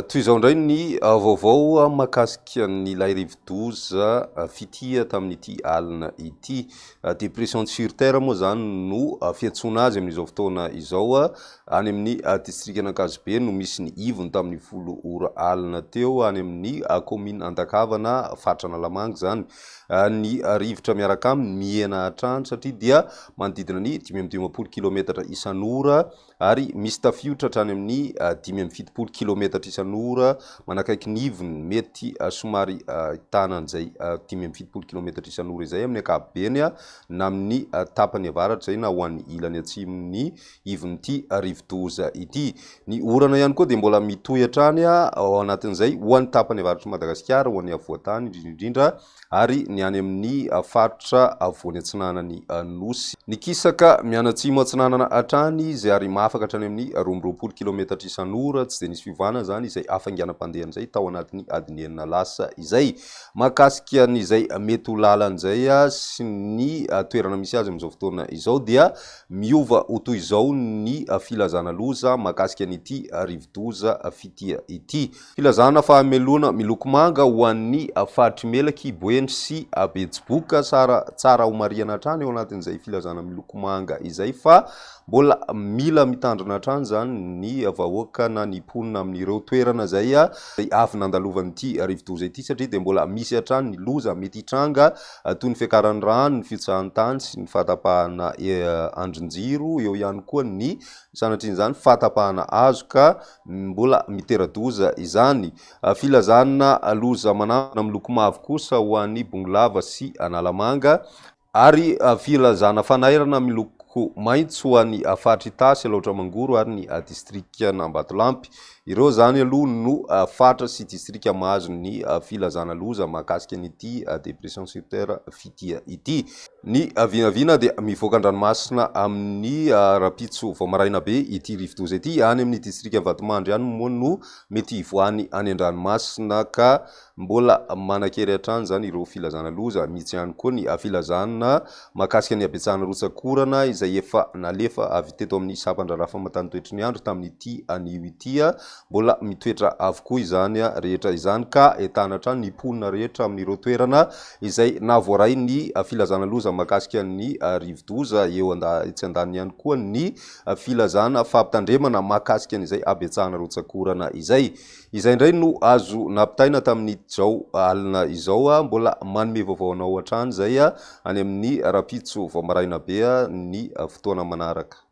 Toy izao indray ny vaovao mahakasika an'ilay rivodoza Fitia tamin'ity alina ity. Dépression sur terre moa izany no fiantsoana azy amin'izao fotoana izao. Any amin'ny distrikan'Ankazobe no misy ny ivony tamin'ny 10 ora alina teo, any amin'ny kaominina Andakavana, faritra Analamanga izany. Ny rivotra miaraka aminy mihena hatrany satria dia manodidina ny 55 kilometatra isan'ora ary misy tafiotra hatrany amin'ny 75 kilometatra isan'ora manakaiky ny ivony, mety somary ahitana an'izay 75 kilometatra isan'ora izay amin'ny ankapobeny na amin'ny tapany avaratra izay na ho an'ny ilany atsimon'ny ivon'ity rivodoza ity. Ny orana ihany koa dia mbola mitohy hatrany ao anatin'izay ho an'ny tapany avaratr'i Madagasikara, ho an'ny afovoan-tany indrindra indrindra ary ny any amin'ny faritra afovoany atsinanan'ny Nosy. Nikisaka mianatsimo atsinanana hatrany izy ary mahafaka hatrany amin'ny 22 kilometatra isan'ora. Tsy dia nisy fiovana izany izay hafainganam-pandehany izay tao anatin'ny adiny enina lasa izay. Mahakasika an'izay mety ho lalany izay sy ny toerana misy azy amin'izao fotoana izao dia miova ho toy izao ny filazana loza mahakasika an'ity rivodoza Fitia ity. Filazana fahamelohana miloko manga ho an'ny faritr'i Melaky, Boeny sy Betsiboka. Tsara tsara homarihana hatrany ao anatin'izay filazana miloko manga izay fa mbola mila mitandrina hatrany izany ny vahoaka na ny mponina amin'ireo toerana izay avy nandalovan'ity rivodoza ity satria dia mbola misy hatrany ny loza mety hitranga toy ny fiakaran'ny rano, ny fihotsahan'ny tany sy ny fahatapahana andrin-jiro, eo ihany koa ny sanatrian'izany fahatapahana hazo ka Mbola mitera-doza izany. Filazana loza manambana miloko mavo kosa ho an'i Bongolava sy Analamanga, ary filazana fanairana miloko maitso ho an'ny faritr'i Itasy, Alaotra Mangoro ary ny distrikan'Ambatolampy. Ireo izany aloha no faritra sy distrika mahazo ny filazana loza mahakasika an'ity dépression sur terre Fitia ity. Ny vinavina dia mivoaka an-dranomasina amin'ny rahampitso vao maraina be ity rivodoza ity. Any amin'ny distrikan'i Vatomandry any moa no mety hivoahany any an-dranomasina ka mbola manan-kery hatrany izany ireo filazana loza. Misy ihany koa ny filazana mahakasika ny habetsahana rotsak'orana izay efa nalefa avy teto amin'ny sampan-draharaha famantan'ny toetry ny andro tamin'ity anio ity. Mbola mitoetra avokoa izany rehetra izany ka entana hatrany ny mponina rehetra amin'ireo toerana izay nahavoaray ny filazana loza mahakasika ny rivodoza, eo etsy andaniny ihany koa ny filazana fampitandremana mahakasika an'izay habetsahana rotsak'orana izay. Izay indray no azo nampitaina tamin'izao alina izao, mbola manome vaovao anao hatrany izay any amin'ny rahampitso vao maraina be ny fotoana manaraka.